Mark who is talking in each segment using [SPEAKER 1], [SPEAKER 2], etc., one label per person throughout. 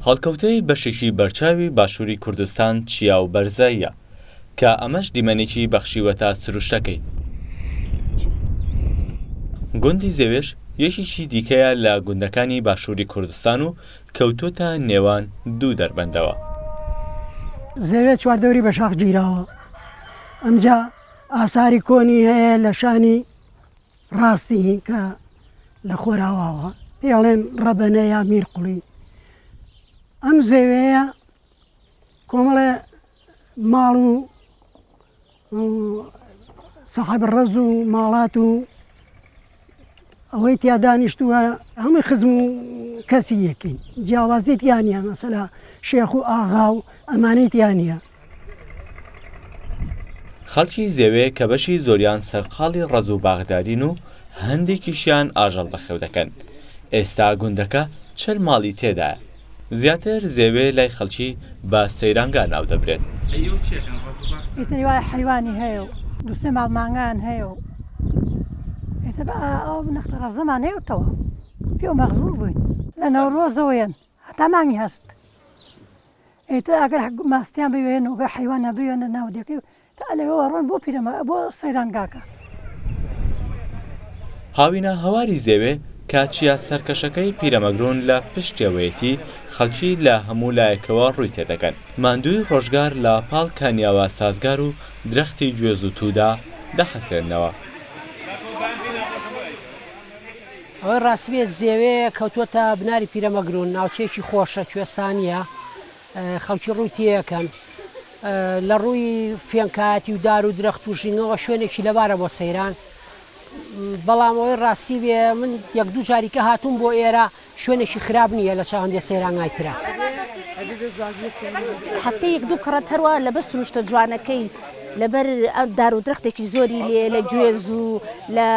[SPEAKER 1] هەڵکەوتەی بەشێکی بەرچاوی باشووری کوردستان چیا و بەرزاییە، کە ئەمەش دیمەنێکی بەخشیوەتە سروشتەکەی. گوندی زێوێش یەکێکی دیکەیە لە گوندەکانی باشووری کوردستان و کەوتۆتە نێوان دوو دەربەندەوە.
[SPEAKER 2] زێوێ چواردەوری بە شاخ گیراوە، ئەمجا ئاساری کۆنی هەیە لە شانی ڕاستی کە لە خۆراواوە پێڵێن ڕەبەنە یا میرقوڵی ئەم زێوەیە کۆمەڵێ ماڵ و سەحەب ڕەز و ماڵات و ئەوەی تیا دانیشتووە هەمووی خزم و کەسی یەکین جیاوازی تیا نییە مەسەلا شێخ و ئاغا و ئەمانەی تیا نییە.
[SPEAKER 1] خەڵکی زێوێ کە بەشی زۆریان سەرقاڵی ڕەز و باخدارین و هەندێکیشیان ئاژەڵ بەخێو دەکەن، ئێستا گوندەکە 40 ماڵی تێدایە. زیاتر زێوێ لای خەڵکی بە سەیرانگا ناودەبرێت.
[SPEAKER 3] ئیتر وای حەیوانی هەیە و دوو سێ ماڵ مانگایان هەیە و ئیتر ئەو نەختە ڕەزەمان هەیە و تەواو پێو مەغزوور بووین لە نەورۆزەوە یەن هەتا مانگی هەشت ئیتر ئەگەر ماستیان بوێن و گەر حەیوانیان بوێنە ناو دێکەی تا لەوێوە ڕۆن بۆ پیرەمە بۆ سەیرانگاکە.
[SPEAKER 1] هاوینە هەواری زێوێ کە چیا سەرکەشەکەی پیرەمەگرون لە پشتیەوەیەتی، خەڵکی لە هەموو لایەکەوە ڕووی تێدەکەن. ماندووی ڕۆژگار لە پاڵ کانیاوە سازگار و درەختی گوێز و توودا دەحەسێنەوە.
[SPEAKER 4] ئەوەی ڕاست بێ زێوێ کەوتووەتە بناری پیرەمەگرون، ناوچەیەکی خۆشە، کوێستانییە، خەڵکی ڕووی تێیەکەن. لە ڕووی فێنکایەتی و دار و درەخت و ژینگەوە شوێنێکی لەبارە بۆ سەیران. بەڵام ئەوەی ڕاستی بێ من یەک دوو جاری کە هاتووم بۆ ئێرە شوێنێکی خراپ نییە لە چاو هەندێ سەیرانگای ترا.
[SPEAKER 5] هەفتەی یەک دوو کەڕەت هەروا لەبەر سروشتە جوانەکەی لەبەر دار و درەختێکی زۆری لێ لە گوێز و لە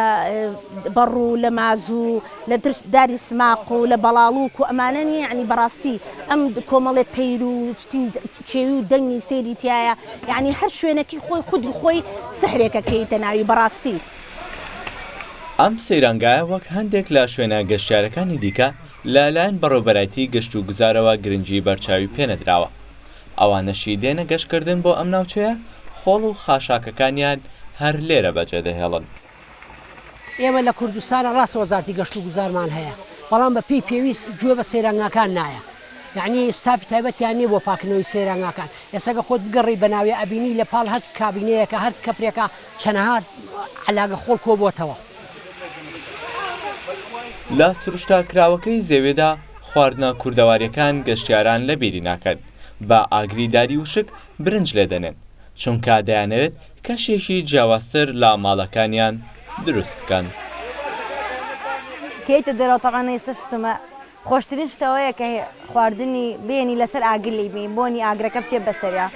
[SPEAKER 5] بەڕوو لە مازوو لە درشت داری سماق و لە بەڵاڵوک و ئەمانە نیە یەعنی بەڕاستی ئەم کۆمەڵێ تەیر و شتی کێوی و دەنگی سەیری تیایە یەعنی هەر شوێنەکی خۆی خودی خۆی سحرێکە کەیتە ناوی بەڕاستی.
[SPEAKER 1] ئەم سەیرانگایە وەک هەندێک لە شوێنە گەشتیارەکانی دیکە لە لایەن بەڕێوبەرایتی گەشت و گوزارەوە گرنگی بەرچاوی پێنەدراوە. ئەوانەشی دێنە گەشتکردن بۆ ئەم ناوچەیە خۆڵ و خاشاکەکانیان هەر لێرە بەجێدەهێڵن.
[SPEAKER 4] ئێمە لە کوردستانا ڕاستە وەزارەتی گەشت و گوزارمان هەیە بەڵام بە پێی پێویست گوێ بە سەیرانگاکان نایە یەعنی ستافی تایبەتیان نیە بۆ پاکردنەوەی سەیرانگاکان ئێستا گە خۆت بگەڕێی بە ناویا ئەبینی لە پاڵ هەر کابینەیەکا هەر کەپرێکا چەنەها عەلاگە خۆڵ کۆبۆتەوە.
[SPEAKER 1] لە سروشتە کراوەکەی زێوێدا خواردنە کوردەواریەکان گەشتیاران لەبیری ناکەن، بە ئاگری داری وشک برنج لێدەنێن، چونکە دەیانەوێت کەشێکی جیاوازتر لە ماڵەکانیان دروست بکەن.
[SPEAKER 6] کە یەیتە دەرەوە تەبعەن ئێستا شتمە خۆشترین شت ئەوەیە کە خواردنی بێنی لەسەر ئاگر لێی بێنی بۆنی ئاگرەکە بچێ بەسەریا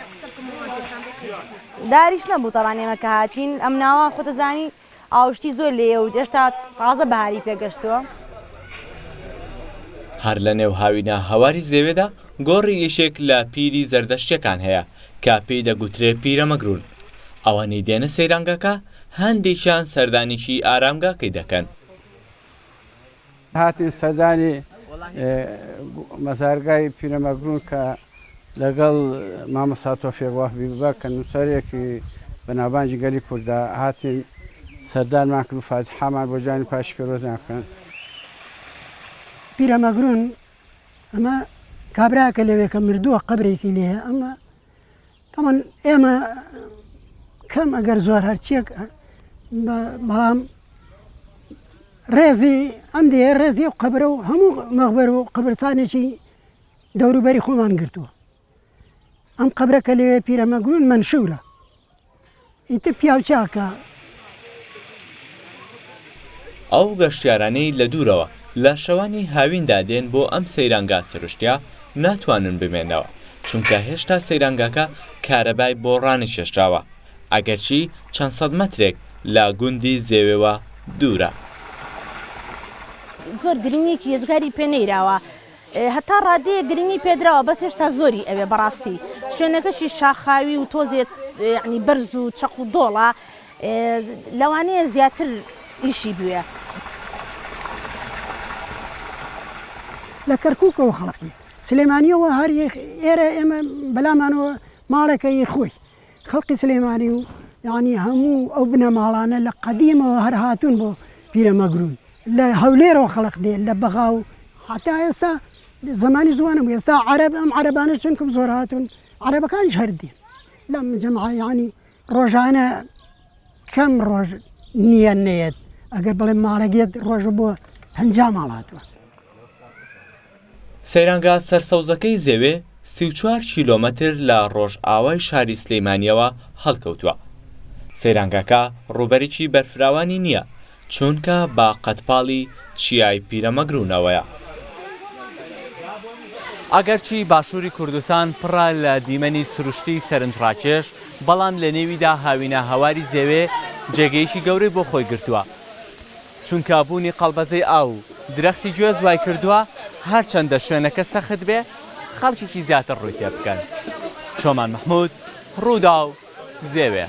[SPEAKER 6] داریش نەبوو تەبعەن ئێمە کە هاتین ئەم ناوە خۆتەزانی ئاوشتی زۆر لێیە و هێشتا تازە بەهاری پێگەشتووە.
[SPEAKER 1] هەر لە نێو هاوینە هەواری زێوێدا گۆڕی یەکێک لە پیری زەردەشتیەکان هەیە کە پێی دەگوترێ پیرەمەگرون. ئەوانەی دێنە سەیرانگاکە هەندێکیان سەردانێکی ئارامگاکەی دەکەن.
[SPEAKER 7] هاتین سەردانی مەزارگای پیرەمەگرون کە لەگەڵ مامۆستا تۆفیق وەهبی بە کە نووسەرێکی بەناوبانگی گەلی کوردە هاتین سەردانمان کرد و فاتیحامان بۆ گیانی پاکی پێرۆزیان خوێند.
[SPEAKER 2] پیرەمەگرون ئەمە کابراکە لەوێ کە مردووە قەبرێکی لێیە ئەمە تەمان ئێمە کەم ئەگەر زۆر هەرچیەک بەڵام ڕێزی ئەم دێ ڕێزی و قەبرە و هەموو مەغبەر و قەبرستانێکی دەوروبەری خۆمان گرتووە ئەم قەبرە کە لەوێ پیرەمەگرون مەنشورە ئیتر پیاو چاکە.
[SPEAKER 1] ئەو گەشتیارانەی لە دوورەوە لە شەوانی هاویندا دێن بۆ ئەم سەیرانگا سروشتیە ناتوانن بمێنەوە، چونکە هێشتا سەیرانگاکە کارەبای بۆ ڕانەکێشراوە، ئەگەرچی چەند سەد مەترێک لە گوندی زێوێوە دوورە.
[SPEAKER 5] زۆر گرنگیەکی یەجگاری پێ نەیراوە هەتا ڕادەیەک گرنگی پێدراوە بەس هێشتا زۆری ئەوێ بەڕاستی شوێنەکەشی شاخاوی و تۆزێ یعنی بەرز و چەق و دۆڵە لەوانەیە زیاتر ئیشی بوێ.
[SPEAKER 2] لە کەرکوکەوە خەڵک دێت. سلێمانیەوە هەر ئێرە ئێمە بەلامانەوە ماڵێکە ی خۆی خەڵقی سلێمانی و یانی هەموو ئەو بنەماڵانە لە قەدیمەوە هەر هاتوون بۆ پیرەمەگرون لە هەولێرەوە خەڵق دێ لە بەغا و هەتا ئێستا زمانی زوانە بوو ئێستا عەرەب ئەم عەرەبانەش چونکم زۆر هاتوون عەرەبەکانیش هەر دێن لەم جەمعە یانی ڕۆژانە کەم ڕۆژ نییە نەیەت ئەگەر بڵێ ماڵێک یەت ڕۆژ بۆ 50 ماڵ هاتووە.
[SPEAKER 1] سەیرانگا سەرسەوزەکەی زێوێ 34 کیلۆمەتر لە ڕۆژئاوای شاری سلیمانییەوە هەڵکەوتووە. سەیرانگاکە ڕووبەرێکی بەرفراوانی نییە، چونکە بە قەدپاڵی چیای پیرەمەگروونەوەیە. ئەگەرچی باشووری کوردستان پڕە لە دیمەنی سروشتیی سەرنجڕاکێش، بەڵام لە نێویدا هاوینە هەواری زێوێ جێگەیەکی گەورەی بۆ خۆی گرتووە، چونکە بوونی قەڵبەزەی ئاو و درەختی گوێز وایکردووە هەرچەندە شوێنەکە سەخت بێ، خەڵکێکی زیاتر ڕووی تێبکەن. چۆمان مەحموود، رووداو، زێوێ.